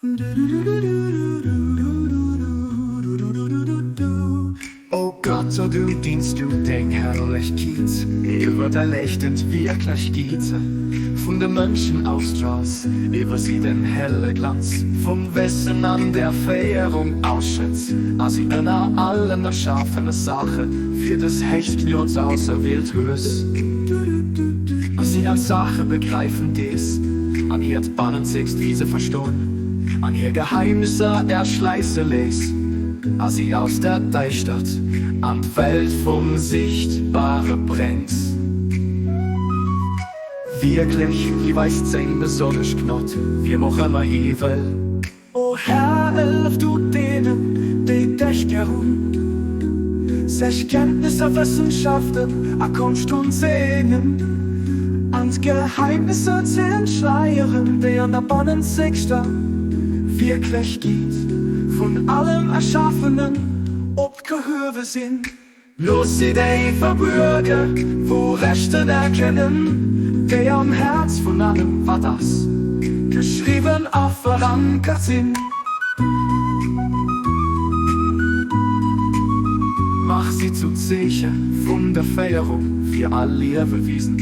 O Gott, o du dienst du deng Herrlechkeet iwwer der leuchtend Wierklechkeet vun de Mënschen ausstrahlst, iwwer si den helle Glanz vum Wëssen an der Féierung ausschëtts a si ënner allen erschafene Saache fir dës héchst Gnod auserwielt hues a si als Saache begräifen dees an hiert bannenzegst Wiese verston an hir Geheimnisser erschleisse léiss a si aus der Däischtert an d'Welt vum Sichtbare bréngs. Wierklech, hie weist seng besonnesch Gnod wiem och ëmmer hie wëll. O Här, hëllef du deenen, déi dech gär hunn, sech Kenntnisser, Wëssenschaften a Konscht unzëeegnen, an d'Geheimnisser ze entschleieren, déi an der bannenzegster Wierklechkeet vun allem Erschafenen opgehuewe sinn. Looss si déi verbuerge Wourechten erkennen, déi am Häerz vun allem, wat ass, geschriwwen a verankert sinn. Mach si zu Zeeche vun der Féierung fir all Liewewiesen,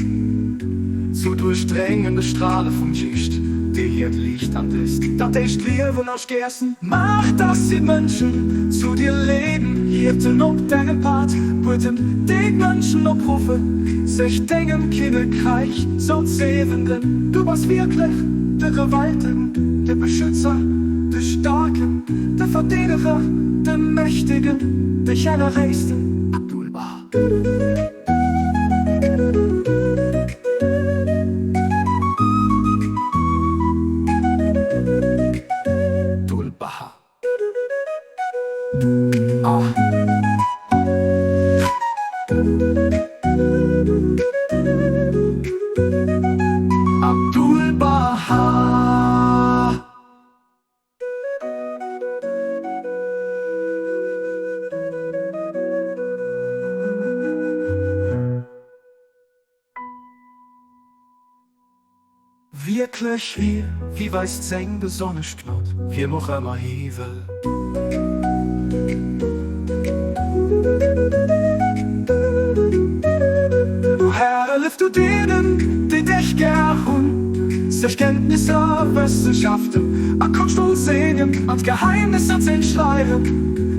zu duerchdréngende Strale vum Geescht, déi hiert Liicht an dëst, dat éischt Liewen ergässen. Maach, dass si d'Mënschen zu dir leeden, Hierten op dengem Pad, Bueden, déi d'Mënschen opruffen, sech dengem Kinnekräich zou zewenden. Du bass wierklech de Gewaltegen, de Beschützer, de Staarken, de Verdeedeger, de Mächtegen, de Generéisten. Abdul-Baha. Abdul-Baha. Ah. Abdul-Baha. Wierklech hie wie weist seng besonnesch Gnod, wiem och ëmmer hie wëll. O Här, hëllef du deenen, déi dech gär hunn. Sech Kenntnisser, Wëssenschaften a Konscht unzëeegnen an d'Geheimnisser z'entschleieren,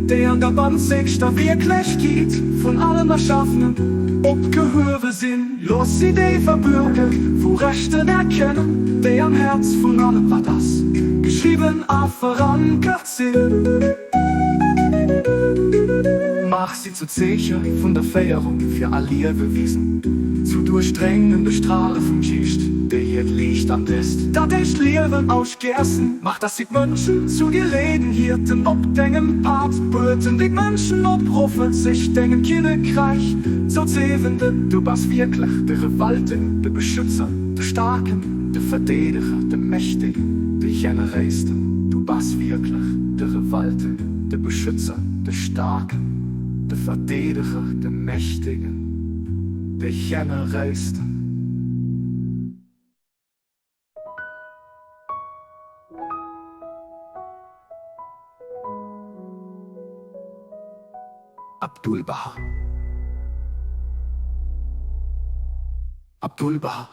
déi an der bannzegster Wierklechkeet vun allem Erschaffenen opgehuewe sinn. Looss si déi verbuerge Wourechten erkennen, déi am Häerz vun allem, wat ass, geschriwwen a verankert sinn. Maach si zu Zeeche vun der Féierung fir all Liewewiesen, zu duerchdréngende Strale vum Geescht, déi hiert Liicht an dëst, dat éischt Liewen ausgiessen. Maach, dass si d'Mënschen zu dir leeden, Hierten op dengem Pad, Bueten, déi d'Mënschen opruffen, sech dengem Kinnekräich zouzewenden. Du bass wierklech de Gewaltegen, de Beschützer, de Staarken, de Verdeedeger, de Mächtegen, de Generéisten. Du bass wierklech de Gewaltegen. De Beschützer, de Staarken, de Verdeedeger, de Mächtegen, de Generéisten. Abdu'l-Bahá. Abdu'l-Bahá.